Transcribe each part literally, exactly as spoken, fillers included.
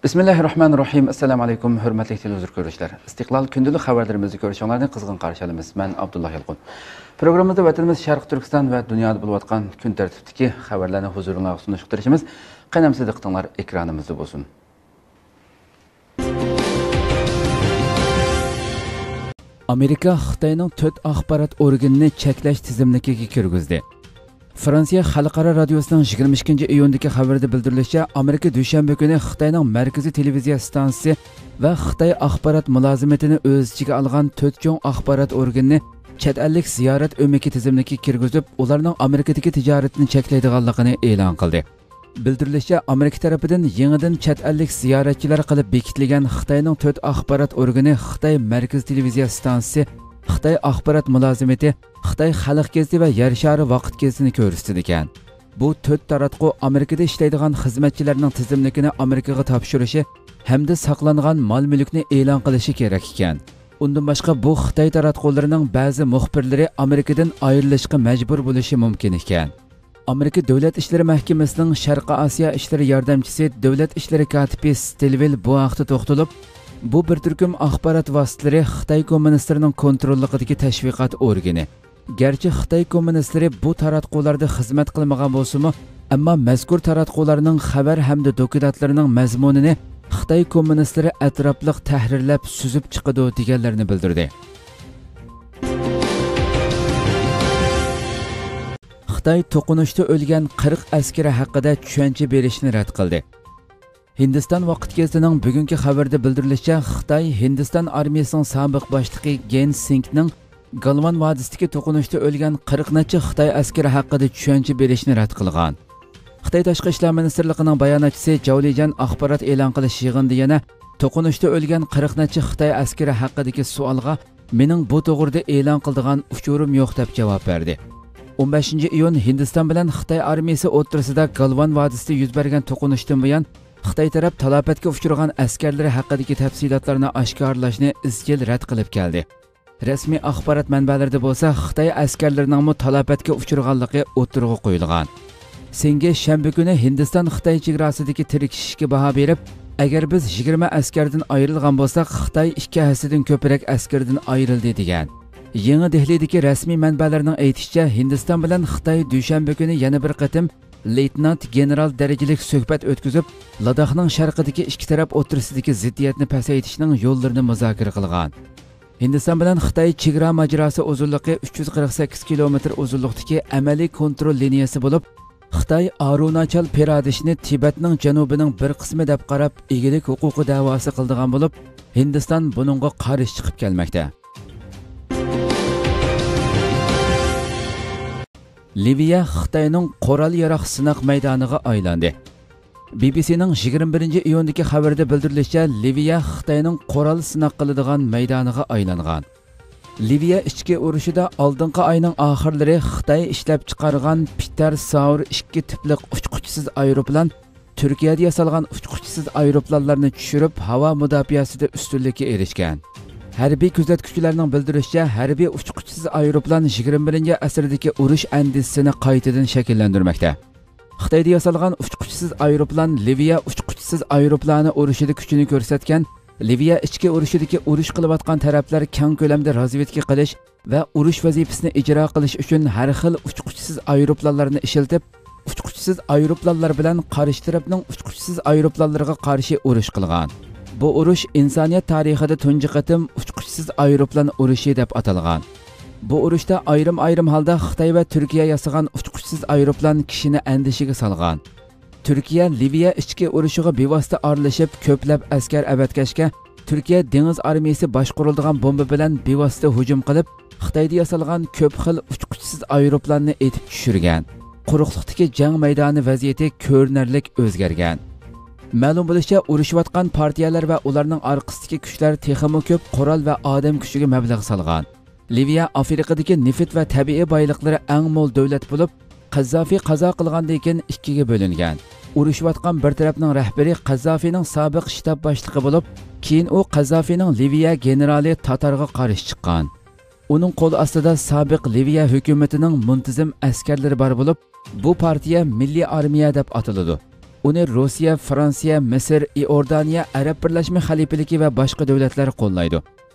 بىسمىللاھىررەھمانىررەھىم. ئەسسالامۇ ئەلەيكۇم، ھۆرمەتلىك تېلېۋىزور كۆرۈشلەر. ئىستىقلال كۈندىلىك خەۋەرلىرىمىزنى كۆرۈشۈڭلارنى قىزغىن قارشى ئالىمىز. مەن ئابدۇللا يالقۇن. پروگراممىمىزدا ۋەتىنىمىز شەرقىي تۈركىستان ۋە دۇنيادا بولۇۋاتقان كۈن تەرتىپتىكى خەۋەرلەرنى ھۇزۇرۇڭلارغا سۇنۇشقا تىرىشىمىز. قېنى ئەمىسە دىققىتىڭلار ئېكرانىمىزدا بولسۇن. ئامېرىكا خىتاينىڭ تۆت ئاخبارات ئورگىنىنى چەكلەش تىزىملىكىگە كىرگۈزدى. فرانسىيە خەلقئارا رادىيوسىنىڭ يىگىرمە ئىككىنچى ئىيۇندىكى خەۋىرىدە بىلدۈرۈلۈشىچە، ئامېرىكا دۈشەنبە كۈنى خىتاينىڭ مەركىزىي تېلېۋىزىيە ئىستانسىسى ۋە خىتاي ئاخبارات مۇلازىمىتىنى ئۆز ئىچىگە ئالغان تۆت چوڭ ئاخبارات ئورگىنىنى چەت ئەللىك زىيارەت ئۆمىكى تىزىملىكىگە كىرگۈزۈپ، ئۇلارنىڭ ئامېرىكىدىكى تىجارىتىنى چەكلەيدىغانلىقىنى ئېلان قىلدى. بىلدۈرۈلۈشىچە، ئامېرىكا تەرىپىدىن يېڭىدىن چەت ئەللىك زىيارەتچىلەر قىلىپ بېكىتىلگەن خىتاينىڭ تۆت ئاخبارات ئورگىنى خىتاي مەركىزىي تېلېۋىزىيە ئىستانسىسى، خىتاي ئاخبارات مۇلازىمىتى، خىتاي خەلق گېزىتى ۋە يەر شارى ۋاقىت گېزىتىنى كۆرسىتىدىكەن. بۇ تۆت تاراتقۇ ئامېرىكىدا ئىشلەيدىغان خىزمەتچىلەرنىڭ تىزىملىكىنى ئامېرىكىغا تاپشۇرۇشى ھەمدە ساقلانغان مال-مۈلۈكنى ئېلان قىلىشى كېرەك ئىكەن. ئۇندىن باشقا، بۇ خىتاي تاراتقۇلىرىنىڭ بەزى مۇخبىرلىرى ئامېرىكىدىن ئايرىلىشقا مەجبۇر بولۇشى مۇمكىن ئىكەن. ئامېرىكا دۆلەت ئىشلىرى مەھكىمىسىنىڭ شەرقىي ئاسىيا ئىشلىرى ياردەمچىسى، دۆلەت ئىشلىرى كاتىپى ستىلۋىل بۇ ھەقتە توختىلىپ، بۇ بىر تۈركۈم ئاخبارات ۋاسىتىلىرى خىتاي كوممۇنىستلىرىنىڭ كونتروللۇقىدىكى تەشۋىقات ئورگىنى. گەرچە خىتاي كوممۇنىستلىرى بۇ تاراتقۇلاردا خىزمەت قىلمىغان بولسىمۇ، ئەمما مەزكۇر تاراتقۇلارنىڭ خەۋەر ھەمدە دوكلاتلىرىنىڭ مەزمۇنىنى خىتاي كوممۇنىستلىرى ئەتراپلىق تەھرىرلەپ سۈزۈپ چىقىدۇ، دېگەنلەرنى بىلدۈردى. خىتاي توقۇنۇشتا ئۆلگەن قىرىق ئەسكىرى ھەققىدە چۈشەنچە بېرىشنى رەت قىلدى. ھىندىستان ۋاقىت گېزىتىنىڭ بۈگۈنكى خەۋىرىدە بىلدۈرۈلۈشىچە، خىتاي ھىندىستان ئارمىيىسىنىڭ سابىق باشلىقى گېن سىنگنىڭ گالۋان ۋادىسىدىكى توقۇنۇشتا ئۆلگەن قىرىق نەچچە خىتاي ئەسكىرى ھەققىدە چۈشەنچە بېرىشنى رەت قىلغان. خىتاي تاشقى ئىشلار مىنىستىرلىقىنىڭ باياناتچىسى جاۋ لىجيەن ئاخبارات ئېلان قىلىش يىغىنىدا يەنە، توقۇنۇشتا ئۆلگەن قىرىق نەچچە خىتاي ئەسكىرى ھەققىدىكى سوئالغا، مېنىڭ بۇ توغرىدا ئېلان قىلىدىغان ئۇچۇرۇم يوق، دەپ جاۋاب بەردى. ئون بەشىنچى ئىيۇن ھىندىستان بىلەن خىتاي ئارمىيىسى ئوتتۇرىسىدا گالۋان ۋادىسىدا يۈز بەرگەن توقۇنۇشتىن بۇيان، خىتاي تەرەپ تالاپەتكە ئۇچرىغان ئەسكەرلىرى ھەققىدىكى تەپسىلاتلارنى ئاشكارىلاشنى ئىزچىل رەت قىلىپ كەلدى. رەسمىي ئاخبارات مەنبەلىرىدە بولسا، خىتاي ئەسكەرلىرىنىڭمۇ تالاپەتكە ئۇچرىغانلىقى ئوتتۇرىغا قويۇلغان. سىڭگې شەنبە كۈنى ھىندىستان خىتاي چېگراسىدىكى تىركىشىشكە باھا بېرىپ، ئەگەر بىز يىگىرمە ئەسكەردىن ئايرىلغان بولساق، خىتاي ئىككى ھەسسىدىن كۆپرەك ئەسكىرىدىن ئايرىلدى، دېگەن. يېڭى دېھلىدىكى رەسمىي مەنبەلەرنىڭ ئېيتىشىچە، ھىندىستان بىلەن خىتاي دۈشەنبە كۈنى يەنە بىر قېتىم لېيتېنانت گېنېرال دەرىجىلىك سۆھبەت ئۆتكۈزۈپ، لاداخنىڭ شەرقىدىكى ئىككى تەرەپ ئوتتۇرىسىدىكى زىددىيەتنى پەسەيتىشنىڭ يوللىرىنى مۇزاكىرە قىلغان. ھىندىستان بىلەن خىتاي چېگرا ماجىراسى ئۇزۇنلۇقى ئۈچ يۈز قىرىق سەككىز كىلومېتىر ئۇزۇنلۇقتىكى ئەمەلىي كونترول لىنىيەسى بولۇپ، خىتاي ئارۇناچال پىرادېشنى تىبەتنىڭ جەنۇبىنىڭ بىر قىسمى دەپ قاراپ، ئىگىلىك ھوقۇقى دەۋاسى قىلىدىغان بولۇپ، ھىندىستان بۇنىڭغا قارشى چىقىپ كەلمەكتە. لىۋىيە خىتاينىڭ قورال-ياراغ سىناق مەيدانىغا ئايلاندى. بى بى سىنىڭ يىگىرمە بىرىنچى ئىيۇندىكى خەۋىرىدە بىلدۈرۈلۈشىچە، لىۋىيە خىتاينىڭ قورال سىناق قىلىدىغان مەيدانىغا ئايلانغان. لىۋىيە ئىچكى ئۇرۇشىدا ئالدىنقى ئاينىڭ ئاخىرلىرى خىتاي ئىشلەپچىقارغان پىتەر ساۋر ئىككى تىپلىق ئۇچقۇچىسىز ئايروپىلان تۈركىيەدە ياسالغان ئۇچقۇچىسىز ئايروپىلانلارنى چۈشۈرۈپ، ھاۋا مۇداپىئەسىدە ئۈستۈنلۈككە ئېرىشكەن. ھەربىي كۆزەتكۈچىلەرنىڭ بىلدۈرۈشىچە، ھەربىي ئۇچقۇچىسىز ئايروپىلان يىگىرمە بىرىنچى ئەسىردىكى ئۇرۇش ئەندىزىسىنى قايتىدىن شەكىللەندۈرمەكتە. خىتايدا ياسالغان ئۇچقۇچىسىز ئايروپىلان لىۋىيە ئۇچقۇچىسىز ئايروپىلانى ئۇرۇشىدا كۈچىنى كۆرسەتكەن، لىۋىيە ئىچكى ئۇرۇشىدىكى ئۇرۇش قىلىۋاتقان تەرەپلەر كەڭ كۆلەمدە رازۋېدكا قىلىش ۋە ئۇرۇش ۋەزىپىسىنى ئىجرا قىلىش ئۈچۈن ھەر خىل ئۇچقۇچىسىز ئايروپىلانلارنى ئىشلىتىپ، ئۇچقۇچىسىز ئايروپىلانلار بىلەن قارشى تەرەپنىڭ ئۇچقۇچىسىز ئايروپىلانلىرىغا قارشى ئۇرۇش قىلغان. بۇ ئۇرۇش ئىنسانىيەت تارىخىدا تۇنجى قېتىم ئۇچقۇچىسىز ئايروپىلان ئۇرۇشى دەپ ئاتالغان. بۇ ئۇرۇشتا ئايرىم-ئايرىم ھالدا خىتاي ۋە تۈركىيە ياسىغان ئۇچقۇچىسىز ئايروپىلان كىشىنى ئەندىشىگە سالغان. تۈركىيە لىۋىيە ئىچكى ئۇرۇشىغا بىۋاسىتە ئارىلىشىپ، كۆپلەپ ئەسكەر ئەۋەتكەچكە، تۈركىيە دېڭىز ئارمىيىسى باشقۇرۇلىدىغان بومبا بىلەن بىۋاسىتە ھۇجۇم قىلىپ، خىتايدا ياسالغان كۆپ خىل ئۇچقۇچىسىز ئايروپىلاننى ئېتىپ چۈشۈرگەن. قۇرۇقلۇقتىكى جەڭ مەيدانى ۋەزىيىتى كۆرۈنەرلىك ئۆزگەرگەن. مەلۇم بولۇشىچە، ئۇرۇشۇۋاتقان پارتىيەلەر ۋە ئۇلارنىڭ ئارقىسىدىكى كۈچلەر تېخىمۇ كۆپ قورال ۋە ئادەم كۈچىگە مەبلەغ سالغان. لىۋىيە ئافرىقىدىكى نېفىت ۋە تەبىئىي بايلىقلىرى ئەڭ مول دۆلەت بولۇپ، قەززافى قازا قىلغاندىن كېيىن ئىككىگە بۆلۈنگەن. ئۇرۇشۇۋاتقان بىر تەرەپنىڭ رەھبىرى قەززافىنىڭ سابىق شتاب باشلىقى بولۇپ، كېيىن ئۇ قەززافىنىڭ لىۋىيە گېنېرالى تاتارغا قارشى چىققان. ئۇنىڭ قول ئاستىدا سابىق لىۋىيە ھۆكۈمىتىنىڭ مۇنتىزىم ئەسكەرلىرى بار بولۇپ، بۇ پارتىيە مىللىي ئارمىيە دەپ ئاتىلىدۇ. ئۇنى روسىيە، فرانسىيە، مىسىر، ئىئوردانىيە، ئەرەب بىرلەشمە خەلىپىلىكى ۋە باشقا دۆلەتلەر قوللايدۇ.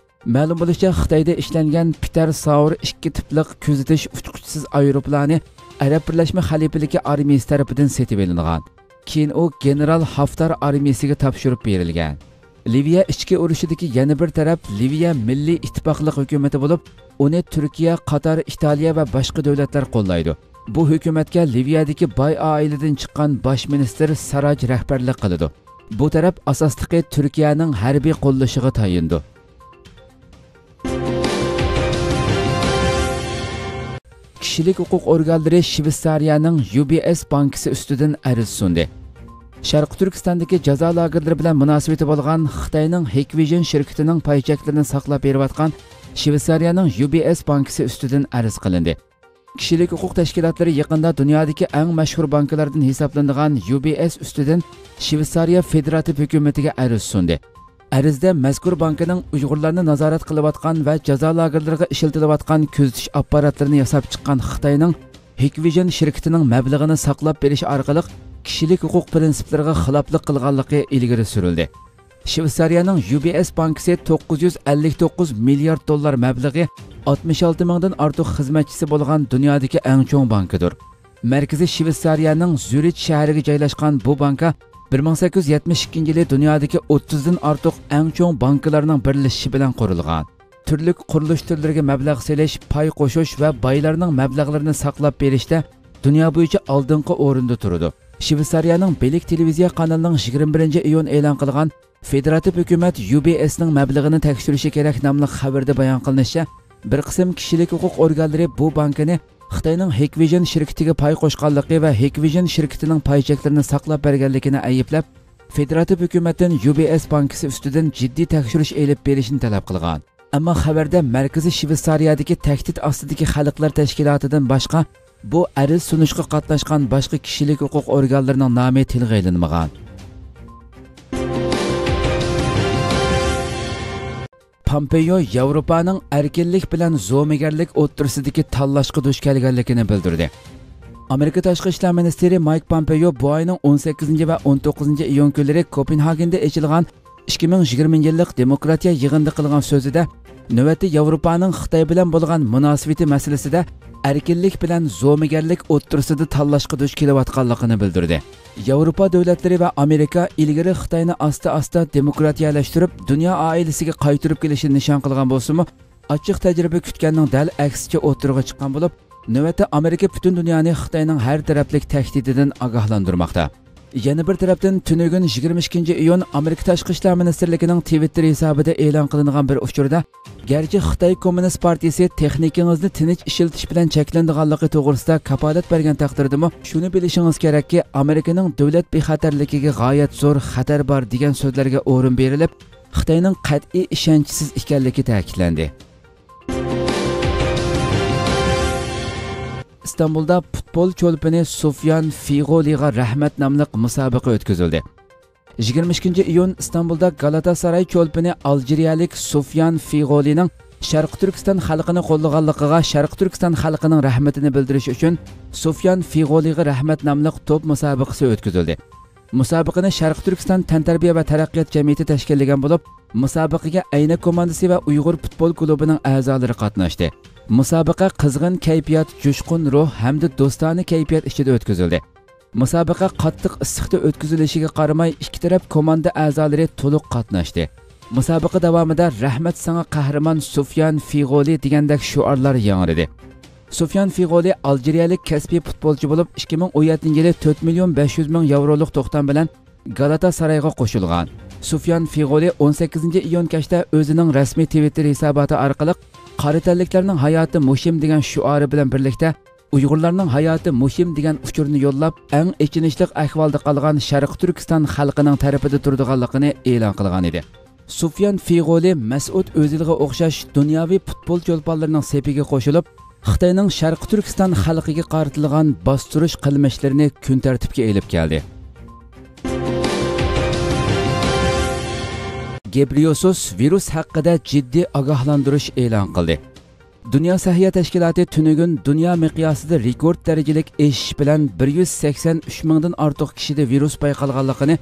مەلۇم بولۇشىچە، خىتايدا ئىشلەنگەن پىتەر ساۋر ئىككى تىپلىق كۆزىتىش ئۇچقۇچىسىز ئايروپىلانى ئەرەب بىرلەشمە خەلىپىلىكى ئارمىيىسى تەرىپىدىن سېتىۋېلىنغان. كېيىن ئۇ گېنېرال ھافتار ئارمىيىسىگە تاپشۇرۇپ بېرىلگەن. لىۋىيە ئىچكى ئۇرۇشىدىكى يەنە بىر تەرەپ لىۋىيە مىللىي ئىتتىپاقلىق ھۆكۈمىتى بولۇپ، ئۇنى تۈركىيە، قاتار، ئىتالىيە ۋە باشقا دۆلەتلەر قوللايدۇ. بۇ ھۆكۈمەتكە لىۋىيەدىكى باي ئائىلىدىن چىققان باش مىنىستىر ساراج رەھبەرلىك قىلىدۇ. بۇ تەرەپ ئاساسلىقى تۈركىيەنىڭ ھەربىي قوللىشىغا تايىنىدۇ. كىشىلىك ھوقۇق ئورگانلىرى شۋېتسارىيەنىڭ يۇ بى ئېس بانكىسى ئۈستىدىن ئەرز سۇندى. شەرقىي تۈركىستاندىكى جازا لاگېرلىرى بىلەن مۇناسىۋىتى بولغان خىتاينىڭ ھىكۋىژن شىركىتىنىڭ پاي چەكلىرىنى ساقلاپ بېرىۋاتقان شۋېتسارىيەنىڭ يۇ بى ئېس بانكىسى ئۈستىدىن ئەرز قىلىندى. كىشىلىك ھوقۇق تەشكىلاتلىرى يېقىندا دۇنيادىكى ئەڭ مەشھۇر بانكىلاردىن ھېسابلىنىدىغان يۇ بى ئېس ئۈستىدىن شۋېتسارىيە فېدېراتىپ ھۆكۈمىتىگە ئەرز سۇندى. ئەرزدە مەزكۇر بانكىنىڭ ئۇيغۇرلارنى نازارەت قىلىۋاتقان ۋە جازا لاگېرلىرىغا ئىشلىتىلىۋاتقان كۆزىتىش ئاپپاراتلىرىنى ياساپ چىققان خىتاينىڭ ھىكۋىژن شىركىتىنىڭ مەبلىغىنى ساقلاپ بېرىش ئارقىلىق كىشىلىك ھوقۇق پىرىنسىپلىرىغا خىلاپلىق قىلغانلىقى ئىلگىرى سۈرۈلدى. شۋېتسارىيەنىڭ يۇ بى ئېس بانكىسى توققۇز يۈز ئەللىك توققۇز مىليارد دوللار مەبلىغى، ئاتمىش ئالتە مىڭدىن ئارتۇق خىزمەتچىسى بولغان دۇنيادىكى ئەڭ چوڭ بانكىدۇر. مەركىزى شۋېتسارىيەنىڭ زۈرىچ شەھىرىگە جايلاشقان بۇ بانكا بىر مىڭ سەككىز يۈز يەتمىش ئىككىنچى يىلى دۇنيادىكى ئوتتۇزدىن ئارتۇق ئەڭ چوڭ بانكىلارنىڭ بىرلىشىشى بىلەن قۇرۇلغان. تۈرلۈك قۇرۇلۇش تۈرلىرىگە مەبلەغ سېلىش، پاي قوشۇش ۋە بايلارنىڭ مەبلەغلىرىنى ساقلاپ بېرىشتە دۇنيا بويىچە ئالدىنقى ئورۇندا تۇرىدۇ. شۋېتسارىيەنىڭ بىلىك تېلېۋىزىيە قانىلىنىڭ يىگىرمە بىرىنچى ئىيۇن ئېلان قىلغان فېدېراتىپ ھۆكۈمەت يۇ بى ئېسنىڭ مەبلىغىنى تەكشۈرۈشى كېرەك ناملىق خەۋىرىدە بايان قىلىنىشىچە، بىر قىسىم كىشىلىك ھوقۇق ئورگانلىرى بۇ بانكىنى خىتاينىڭ ھىكۋىژن شىركىتىگە پاي قوشقانلىقى ۋە ھىكۋىژن شىركىتىنىڭ پاي چەكلىرىنى ساقلاپ بەرگەنلىكىنى ئەيىبلەپ، فېدېراتىپ ھۆكۈمەتتىن يۇ بى ئېس بانكىسى ئۈستىدىن جىددىي تەكشۈرۈش ئېلىپ بېرىشنى تەلەپ قىلغان. ئەمما خەۋەردە مەركىزى شۋېتسارىيەدىكى تەھدىت ئاستىدىكى خەلقلەر تەشكىلاتىدىن باشقا، بۇ ئەرز سۇنۇشقا قاتناشقان باشقا كىشىلىك ھوقۇق ئورگانلىرىنىڭ نامى تىلغا ئېلىنمىغان. پامپېيو ياۋروپانىڭ ئەركىنلىك بىلەن زومىگەرلىك ئوتتۇرىسىدىكى تاللاشقا دۇچ كەلگەنلىكىنى بىلدۈردى. ئامېرىكا تاشقى ئىشلار مىنىستىرى مايك پامپېيو بۇ ئاينىڭ ئون سەككىزىنچى ۋە ئون توققۇزىنچى ئىيۇن كۈنلىرى كوپېنھاگېندا ئېچىلغان ئىككى مىڭ يىگىرمە يىللىق دېموكراتىيە يىغىنىدا قىلغان سۆزىدە، نۆۋەتتە ياۋروپانىڭ خىتاي بىلەن بولغان مۇناسىۋىتى مەسىلىسىدە ئەركىنلىك بىلەن زومىگەرلىك ئوتتۇرىسىدا تاللاشقا دۇچ كېلىۋاتقانلىقىنى بىلدۈردى. ياۋروپا دۆلەتلىرى ۋە ئامېرىكا ئىلگىرى خىتاينى ئاستا-ئاستا دېموكراتىيەلەشتۈرۈپ، دۇنيا ئائىلىسىگە قايتۇرۇپ كېلىشىنى نىشان قىلغان بولسىمۇ، ئاچچىق تەجرىبە كۈتكەننىڭ دەل ئەكسىچە ئوتتۇرىغا چىققان بولۇپ، نۆۋەتتە ئامېرىكا پۈتۈن دۇنيانى خىتاينىڭ ھەر تەرەپلىك تەھدىتىدىن ئاگاھلاندۇرماقتا. يەنە بىر تەرەپتىن، تۈنۈگۈن يىگىرمە ئىككىنچى ئىيۇن ئامېرىكا تاشقى ئىشلار مىنىستىرلىكىنىڭ تىۋىتتېر ھېسابىدا ئېلان قىلىنغان بىر ئۇچۇردا، گەرچە خىتاي كوممۇنىست پارتىيىسى تېخنىكىڭىزنى تىنچ ئىشلىتىش بىلەن چەكلىنىدىغانلىقى توغرىسىدا كاپالەت بەرگەن تەقدىردىمۇ، شۇنى بىلىشىڭىز كېرەككى، ئامېرىكىنىڭ دۆلەت بىخەتەرلىكىگە غايەت زور خەتەر بار دېگەن سۆزلەرگە ئورۇن بېرىلىپ، خىتاينىڭ قەتئىي ئىشەنچسىز ئىكەنلىكى تەكىتلەندى. ئىستانبۇلدا پۇتبول چولپىنى سۇفيان فىغولىغا رەھمەت ناملىق مۇسابىقە ئۆتكۈزۈلدى. يىگىرمە ئىككىنچى ئىيۇن ئىستانبۇلدا گالاتاساراي چولپىنى ئالجىرىيەلىك سۇفيان فىغولىنىڭ شەرقىي تۈركىستان خەلقىنى قوللىغانلىقىغا شەرقىي تۈركىستان خەلقىنىڭ رەھمىتىنى بىلدۈرۈش ئۈچۈن سۇفيان فىغولىغا رەھمەت ناملىق توپ مۇسابىقىسى ئۆتكۈزۈلدى. مۇسابىقىنى شەرقىي تۈركىستان تەنتەربىيە ۋە تەرەققىيات جەمئىيىتى تەشكىللىگەن بولۇپ، مۇسابىقىگە ئەينەك كوماندىسى ۋە ئۇيغۇر پۇتبول كۇلۇبىنىڭ ئەزالىرى قاتناشتى. مۇسابىقە قىزغىن كەيپىيات، جۇشقۇن روھ ھەمدە دوستانە كەيپىيات ئىچىدە ئۆتكۈزۈلدى. مۇسابىقە قاتتىق ئىسسىقتا ئۆتكۈزۈلۈشىگە قارىماي، ئىككى تەرەپ كوماندا ئەزالىرى تولۇق قاتناشتى. مۇسابىقە داۋامىدا «رەھمەت ساڭا، قەھرىمان سۇفيان فىغولى» دېگەندەك شوئارلار ياڭرىدى. سۇفيان فىغولى ئالجىرىيەلىك كەسپىي پۇتبولچى بولۇپ، ئىككى مىڭ ئون يەتتىنچى يىلى تۆت مىليون بەش يۈز مىڭ ياۋرولۇق توختام بىلەن گالاتاسارايغا قوشۇلغان. سۇفيان فىغولى ئون سەككىزىنچى ئىيۇن كەچتە ئۆزىنىڭ رەسمىي تىۋىتتېر ھېساباتى ئارقىلىق «قارا تەنلىكلەرنىڭ ھاياتى مۇھىم» دېگەن شوئارى بىلەن بىرلىكتە، «ئۇيغۇرلارنىڭ ھاياتى مۇھىم» دېگەن ئۇچۇرنى يوللاپ، ئەڭ ئېچىنىشلىق ئەھۋالدا قالغان شەرقىي تۈركىستان خەلقىنىڭ تەرىپىدە تۇرىدىغانلىقىنى ئېلان قىلغان ئىدى. سۇفيان فىغولى مەسئۇد ئۆزىلغا ئوخشاش دۇنياۋى پۇتبول چولپانلىرىنىڭ سېپىگە قوشۇلۇپ، خىتاينىڭ شەرقىي تۈركىستان خەلقىگە قارىتىلغان باستۇرۇش قىلمىشلىرىنى كۈن تەرتىپكە ئېلىپ كەلدى. گېبرىيوسۇس ۋىرۇس ھەققىدە جىددىي ئاگاھلاندۇرۇش ئېلان قىلدى. دۇنيا سەھىيە تەشكىلاتى تۈنۈگۈن دۇنيا مىقياسىدا رېكورت دەرىجىلىك ئېشىش بىلەن بىر يۈز سەكسەن ئۈچ مىڭدىن ئارتۇق كىشىدە ۋىرۇس بايقالغانلىقىنى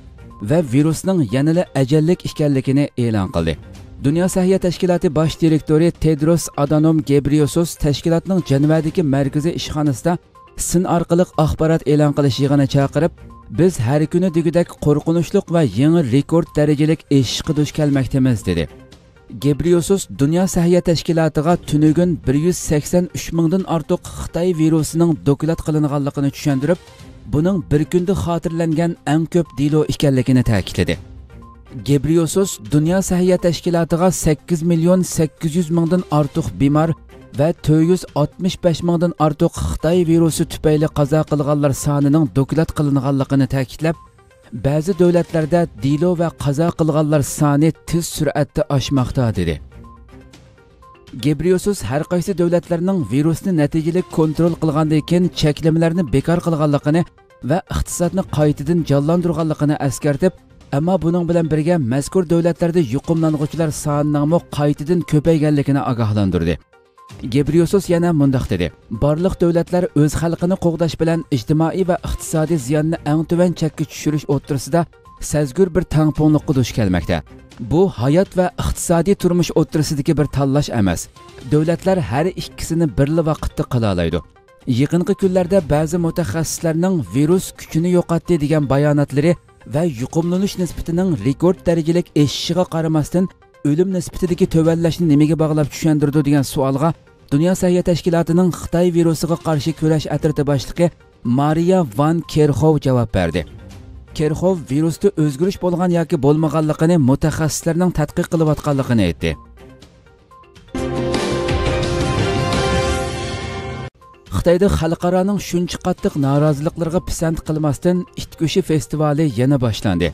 ۋە ۋىرۇسنىڭ يەنىلا ئەجەللىك ئىكەنلىكىنى ئېلان قىلدى. دۇنيا سەھىيە تەشكىلاتى باش دىرېكتورى تېدروس ئادانوم گېبرىيوسۇس تەشكىلاتنىڭ جەنۋەدىكى مەركىزىي ئىشخانىسىدا سىن ئارقىلىق ئاخبارات ئېلان قىلىش يىغىنى چاقىرىپ، بىز ھەر كۈنى دېگۈدەك قورقۇنچلۇق ۋە يېڭى رېكورت دەرىجىلىك ئېشىشقا دۇچ كەلمەكتىمىز، دېدى. گېبرىيوسۇس دۇنيا سەھىيە تەشكىلاتىغا تۈنۈگۈن بىر يۈز سەكسەن ئۈچ مىڭدىن ئارتۇق خىتاي ۋىرۇسىنىڭ دوكلات قىلىنغانلىقىنى چۈشەندۈرۈپ، بۇنىڭ بىر كۈندە خاتىرىلەنگەن ئەڭ كۆپ دېلو ئىكەنلىكىنى تەكىتلىدى. گېبرىيوسۇس دۇنيا سەھىيە تەشكىلاتىغا سەككىز مىليون سەككىز يۈز مىڭدىن ئارتۇق بىمار ۋە تۆت يۈز ئاتمىش بەش مىڭدىن ئارتۇق خىتاي ۋىرۇسى تۈپەيلى قازا قىلغانلار سانىنىڭ دوكلات قىلىنغانلىقىنى تەكىتلەپ، بەزى دۆلەتلەردە دېلو ۋە قازا قىلغانلار سانى تېز سۈرئەتتە ئاشماقتا، دېدى. گېبرىيوسۇس ھەر قايسى دۆلەتلەرنىڭ ۋىرۇسنى نەتىجىلىك كونترول قىلغاندىن كېيىن چەكلىمىلەرنى بىكار قىلغانلىقىنى ۋە ئىقتىسادنى قايتىدىن جانلاندۇرغانلىقىنى ئەسكەرتىپ، ئەمما بۇنىڭ بىلەن بىرگە مەزكۇر دۆلەتلەردە يۇقۇملانغۇچىلار سانىنىڭمۇ قايتىدىن كۆپەيگەنلىكىنى ئاگاھلاندۇردى. گېبرىيوسۇس يەنە مۇنداق دېدى: بارلىق دۆلەتلەر ئۆز خەلقىنى قوغداش بىلەن ئىجتىمائىي ۋە ئىقتىسادىي زىياننى ئەڭ تۆۋەن چەككە چۈشۈرۈش ئوتتۇرىسىدا سەزگۈر بىر تەڭپۇڭلۇققا دۇچ كەلمەكتە. بۇ ھايات ۋە ئىقتىسادىي تۇرمۇش ئوتتۇرىسىدىكى بىر تاللاش ئەمەس. دۆلەتلەر ھەر ئىككىسىنى بىرلا ۋاقىتتا قىلالايدۇ. يېقىنقى كۈنلەردە بەزى مۇتەخەسسىسلەرنىڭ ۋىرۇس كۈچىنى يوقاتتى دېگەن باياناتلىرى ۋە يۇقۇملىنىش نىسبىتىنىڭ رېكورت دەرىجىلىك ئېشىشىغا قارىماستىن، ئۆلۈم نىسبىتىدىكى تۆۋەنلەشنى نېمىگە باغلاپ چۈشەندۈرىدۇ دېگەن سوئالغا دۇنيا سەھىيە تەشكىلاتىنىڭ خىتاي ۋىرۇسىغا قارشى كۈرەش ئەترىتى باشلىقى مارىيا ۋان كېرخوۋ جاۋاب بەردى. كېرخوۋ ۋىرۇستا ئۆزگىرىش بولغان ياكى بولمىغانلىقىنى مۇتەخەسسىسلەرنىڭ تەتقىق قىلىۋاتقانلىقىنى ئېيتتى. خىتايدا خەلقئارانىڭ شۇنچە قاتتىق نارازىلىقلىرىغا پىسەنت قىلماستىن، ئىت گۆشى فېستىۋالى يەنە باشلاندى.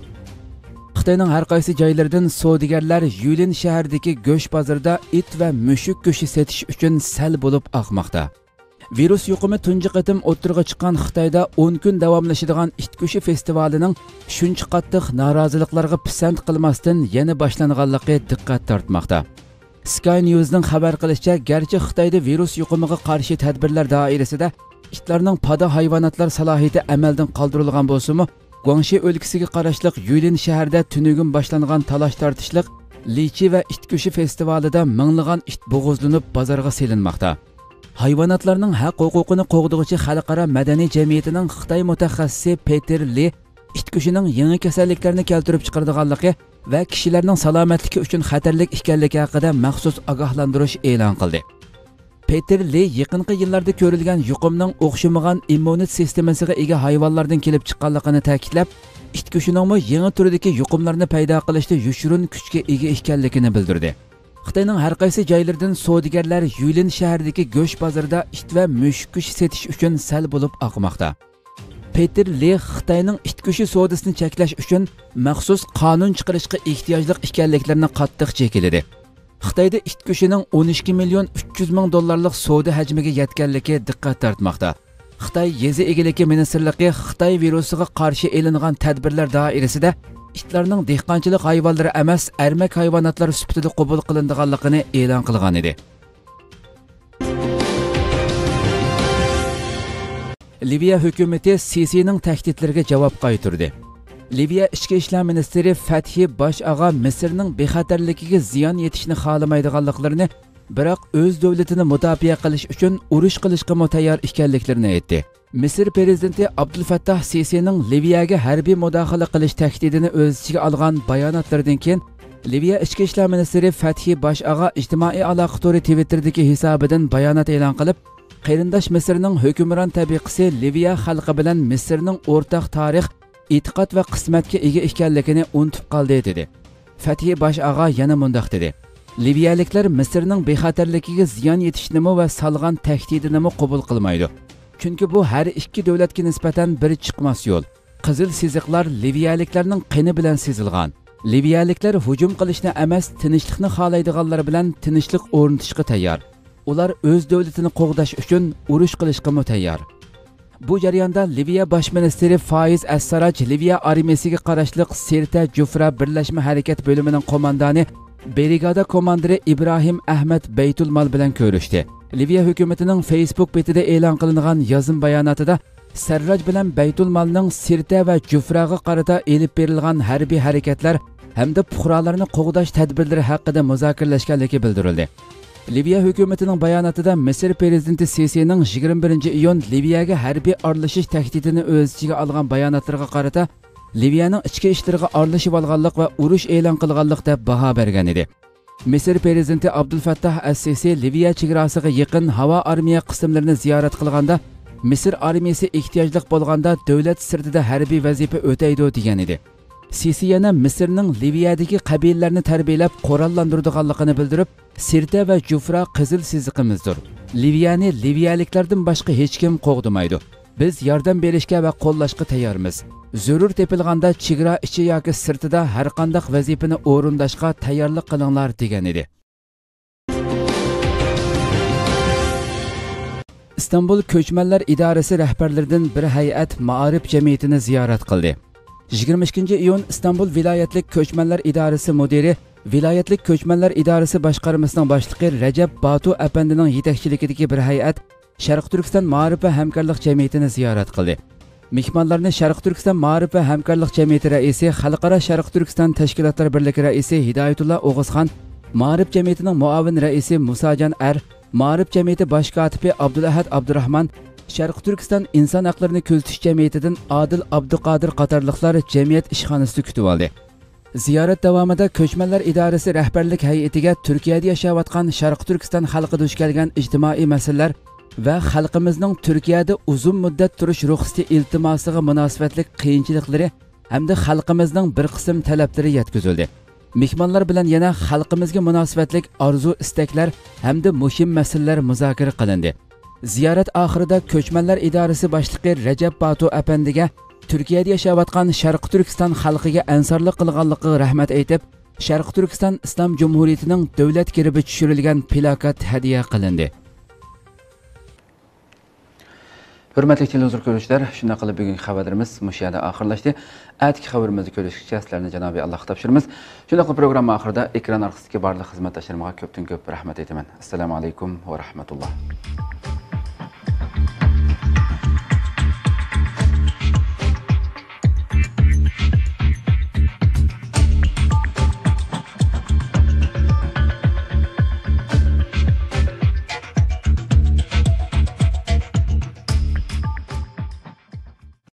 خىتاينىڭ ھەر قايسى جايلىرىدىن سودىگەرلەر يۈلىن شەھىرىدىكى گۆش بازىرىدا ئىت ۋە مۈشۈك گۆشى سېتىش ئۈچۈن سەل بولۇپ ئاقماقتا. ۋىرۇس يۇقۇمى تۇنجى قېتىم ئوتتۇرىغا چىققان خىتايدا ئون كۈن داۋاملىشىدىغان ئىت گۆشى فېستىۋالىنىڭ شۇنچە قاتتىق نارازىلىقلارغا پىسەنت قىلماستىن يەنە باشلانغانلىقى دىققەت تارتماقتا. سكاي نيۇزنىڭ خەۋەر قىلىشىچە، گەرچە خىتايدا ۋىرۇس يۇقۇمىغا قارشى تەدبىرلەر دائىرىسىدە ئىتلارنىڭ پادا ھايۋاناتلار سالاھىيىتى ئەمەلدىن قالدۇرۇلغان بولسىمۇ، گۇاڭشى ئۆلكىسىگە قاراشلىق يۈلىن شەھىرىدە تۈنۈگۈن باشلانغان تالاش-تارتىشلىق لىچى ۋە ئىت گۆشى فېستىۋالىدا مىڭلىغان ئىت بوغۇزلىنىپ بازارغا سېلىنماقتا. ھايۋاناتلارنىڭ ھەق-ھوقۇقىنى قوغدىغۇچى خەلقئارا مەدەنىي جەمئىيىتىنىڭ خىتاي مۇتەخەسسىسى پېتېر لى ئىت گۆشىنىڭ يېڭى كېسەللىكلەرنى كەلتۈرۈپ چىقىرىدىغانلىقى ۋە كىشىلەرنىڭ سالامەتلىكى ئۈچۈن خەتەرلىك ئىكەنلىكى ھەققىدە مەخسۇس ئاگاھلاندۇرۇش ئېلان قىلدى. پېتېر لى يېقىنقى يىللاردا كۆرۈلگەن يۇقۇمنىڭ ئوخشىمىغان ئىممۇنىتېت سىستېمىسىغا ئىگە ھايۋانلاردىن كېلىپ چىققانلىقىنى تەكىتلەپ، ئىت گۆشىنىڭمۇ يېڭى تۈردىكى يۇقۇملارنى پەيدا قىلىشتا يوشۇرۇن كۈچكە ئىگە ئىكەنلىكىنى بىلدۈردى. خىتاينىڭ ھەر قايسى جايلىرىدىن سودىگەرلەر يۈلىن شەھىرىدىكى گۆش بازىرىدا ئىت ۋە مۈشۈك گۆشى سېتىش ئۈچۈن سەل بولۇپ ئاقماقتا. پېتېر لى خىتاينىڭ ئىت گۆشى سودىسىنى چەكلەش ئۈچۈن مەخسۇس قانۇن چىقىرىشقا ئېھتىياجلىق ئىكەنلىكلىرىنى قاتتىق جېكىلىدى. خىتايدا ئىت گۆشىنىڭ ئون ئىككى مىليون ئۈچ يۈز مىڭ دوللارلىق سودا ھەجمىگە يەتكەنلىكى دىققەت تارتماقتا. خىتاي يېزا ئىگىلىكى مىنىستىرلىقى خىتاي ۋىرۇسىغا قارشى ئېلىنغان تەدبىرلەر دائىرىسىدە ئىتلارنىڭ دېھقانچىلىق ھايۋانلىرى ئەمەس، ئەرمەك ھايۋاناتلار سۈپىتىدە قوبۇل قىلىنىدىغانلىقىنى ئېلان قىلغان ئىدى. لىۋىيە ھۆكۈمىتى سىسىنىڭ تەھدىتلىرىگە جاۋاب قايتۇردى. لىۋىيە ئىچكى ئىشلار مىنىستىرى فەتھى باش ئاغا مىسىرنىڭ بىخەتەرلىكىگە زىيان يېتىشىنى خالىمايدىغانلىقلىرىنى، بىراق ئۆز دۆلىتىنى مۇداپىئە قىلىش ئۈچۈن ئۇرۇش قىلىشقىمۇ تەييار ئىكەنلىكلىرىنى ئېيتتى. مىسىر پىرېزىدېنتى ئابدۇلفەتتاھ سىسىنىڭ لىۋىيەگە ھەربىي مۇداخىلە قىلىش تەھدىتىنى ئۆز ئىچىگە ئالغان باياناتلىرىدىن كېيىن، لىۋىيە ئىچكى ئىشلار مىنىستىرى فەتھى باش ئاغا ئىجتىمائىي ئالاقە تورى تىۋىتتېردىكى ھېسابىدىن بايانات ئېلان قىلىپ، قېرىنداش مىسىرنىڭ ھۆكۈمران تەبىقىسى لىۋىيە خەلقى بىلەن مىسىرنىڭ ئورتاق تارىخ، ئېتىقاد ۋە قىسمەتكە ئىگە ئىكەنلىكىنى ئۇنتۇپ قالدى، دېدى. فەتھى باش ئاغا يەنە مۇنداق دېدى: لىۋىيەلىكلەر مىسىرنىڭ بىخەتەرلىكىگە زىيان يېتىشىنىمۇ ۋە سالغان تەھدىتىنىمۇ قوبۇل قىلمايدۇ. چۈنكى بۇ ھەر ئىككى دۆلەتكە نىسبەتەن بىر چىقماس يول. قىزىل سىزىقلار لىۋىيەلىكلەرنىڭ قېنى بىلەن سىزىلغان. لىۋىيەلىكلەر ھۇجۇم قىلىشنى ئەمەس، تىنچلىقنى خالايدىغانلار بىلەن تىنچلىق ئورنىتىشقا تەييار. ئۇلار ئۆز دۆلىتىنى قوغداش ئۈچۈن ئۇرۇش قىلىشقىمۇ تەييار. بۇ جەرياندا لىۋىيە باش مىنىستىرى فايىز ئەسساراج لىۋىيە ئارمىيىسىگە قاراشلىق سىرتە جۇفرا بىرلەشمە ھەرىكەت بۆلۈمىنىڭ قوماندانى برىگادا كوماندىرى ئىبراھىم ئەھمەد بەيتۇلمال بىلەن كۆرۈشتى. لىۋىيە ھۆكۈمىتىنىڭ فېيسبۇك بېتىدە ئېلان قىلىنغان يازما باياناتىدا سەرراج بىلەن بەيتۇلمالنىڭ سىرتە ۋە جۇفراغا قارىتا ئېلىپ بېرىلغان ھەربىي ھەرىكەتلەر ھەمدە پۇقرالارنى قوغداش تەدبىرلىرى ھەققىدە مۇزاكىرىلەشكەنلىكى بىلدۈرۈلدى. لىۋىيە ھۆكۈمىتىنىڭ باياناتىدا مىسىر پىرېزىدېنتى سىسىنىڭ يىگىرمە بىرىنچى ئىيۇن لىۋىيەگە ھەربىي ئارىلىشىش تەھدىتىنى ئۆز ئىچىگە ئالغان باياناتلىرىغا قارىتا لىۋىيەنىڭ ئىچكى ئىشلىرىغا ئارىلىشىۋالغانلىق ۋە ئۇرۇش ئېلان قىلغانلىق دەپ باھا بەرگەن ئىدى. مىسىر پىرېزىدېنتى ئابدۇلفەتتاھ ئەس سىسى لىۋىيە چېگراسىغا يېقىن ھاۋا ئارمىيە قىسىملىرىنى زىيارەت قىلغاندا، مىسىر ئارمىيىسى ئېھتىياجلىق بولغاندا دۆلەت سىرتىدا ھەربىي ۋەزىپە ئۆتەيدۇ، دېگەن ئىدى. سىسى يەنە مىسىرنىڭ لىۋىيەدىكى قەبىلىلەرنى تەربىيەلەپ قوراللاندۇرىدىغانلىقىنى بىلدۈرۈپ، سىرتە ۋە جۇفرا قىزىل سىزىقىمىزدۇر. لىۋىيەنى لىۋىيەلىكلەردىن باشقا ھېچكىم قوغدىمايدۇ. بىز ياردەم بېرىشكە ۋە قوللاشقا تەييارمىز. زۆرۈر تېپىلغاندا چېگرا ئىچى ياكى سىرتىدا ھەرقانداق ۋەزىپىنى ئورۇنداشقا تەييارلىق قىلىڭلار، دېگەن ئىدى. ئىستانبۇل كۆچمەنلەر ئىدارىسى رەھبەرلىرىدىن بىر ھەيئەت مائارىپ جەمئىيىتىنى زىيارەت قىلدى. يىگىرمە ئىككىنچى ئىيۇن ئىستانبۇل ۋىلايەتلىك كۆچمەنلەر ئىدارىسى مۇدىرى، ۋىلايەتلىك كۆچمەنلەر ئىدارىسى باشقارمىسىنىڭ باشلىقى رەجەپ باتۇ ئەپەندىنىڭ يېتەكچىلىكىدىكى بىر ھەيئەت شەرقىي تۈركىستان مائارىپ ۋە ھەمكارلىق جەمئىيىتىنى زىيارەت قىلدى. مېھمانلارنى شەرقىي تۈركىستان مائارىپ ۋە ھەمكارلىق جەمئىيىتى رەئىسى، خەلقئارا شەرقىي تۈركىستان تەشكىلاتلار بىرلىكى رەئىسى ھىدايەتۇللا ئوغۇزخان، مائارىپ جەمئىيىتىنىڭ مۇئاۋىن رەئىسى مۇساجان ئەر، مائارىپ جەمئىيىتى باش كاتىپى ئابدۇلئەھەد ئابدۇراخمان، شەرقىي تۈركىستان ئىنسان ھەقلىرىنى كۆزىتىش جەمئىيىتىدىن ئادىل ئابدۇقادىر قاتارلىقلار جەمئىيەت ئىشخانىسىدا كۈتۈۋالدى. زىيارەت داۋامىدا كۆچمەنلەر ئىدارىسى رەھبەرلىك ھەيئىتىگە تۈركىيەدە ياشاۋاتقان شەرقىي تۈركىستان خەلقى دۇچ كەلگەن ئىجتىمائىي مەسىلىلەر ۋە خەلقىمىزنىڭ تۈركىيەدە ئۇزۇن مۇددەت تۇرۇش رۇخسىتى ئىلتىماسىغا مۇناسىۋەتلىك قىيىنچىلىقلىرى ھەمدە خەلقىمىزنىڭ بىر قىسىم تەلەپلىرى يەتكۈزۈلدى. مېھمانلار بىلەن يەنە خەلقىمىزگە مۇناسىۋەتلىك ئارزۇ-ئىستەكلەر ھەمدە مۇھىم مەسىلىلەر مۇزاكىرە قىلىندى. زىيارەت ئاخىرىدا كۆچمەنلەر ئىدارىسى باشلىقى رەجەپ باتۇ ئەپەندىگە تۈركىيەدە ياشاۋاتقان شەرقىي تۈركىستان خەلقىگە ئەنسارلىق قىلغانلىقىغا رەھمەت ئېيتىپ، شەرقىي تۈركىستان ئىسلام جۇمھۇرىيىتىنىڭ دۆلەت گېربى چۈشۈرۈلگەن پىلاكات ھەدىيە قىلىندى. ھۆرمەتلىك تېلېۋىزور كۆرۈشلەر، شۇنداق قىلىپ بۈگۈنكى خەۋەرلىرىمىز مۇشۇ يەردە ئاخىرلاشتى. ئەتىكى خەۋىرىمىزدە كۆرۈشكىچە سىلەرنى جانابىي ئاللاھقا تاپشۇرىمىز. شۇنداقلا پروگرامما ئاخىرىدا ئېكران ئارقىسىدىكى بارلىق خىزمەتداشلىرىمغا كۆپتىن كۆپ رەھمەت ئېيتىمەن. ئەسسالامۇ ئەلەيكۇم ۋە رەھمەتۇللا.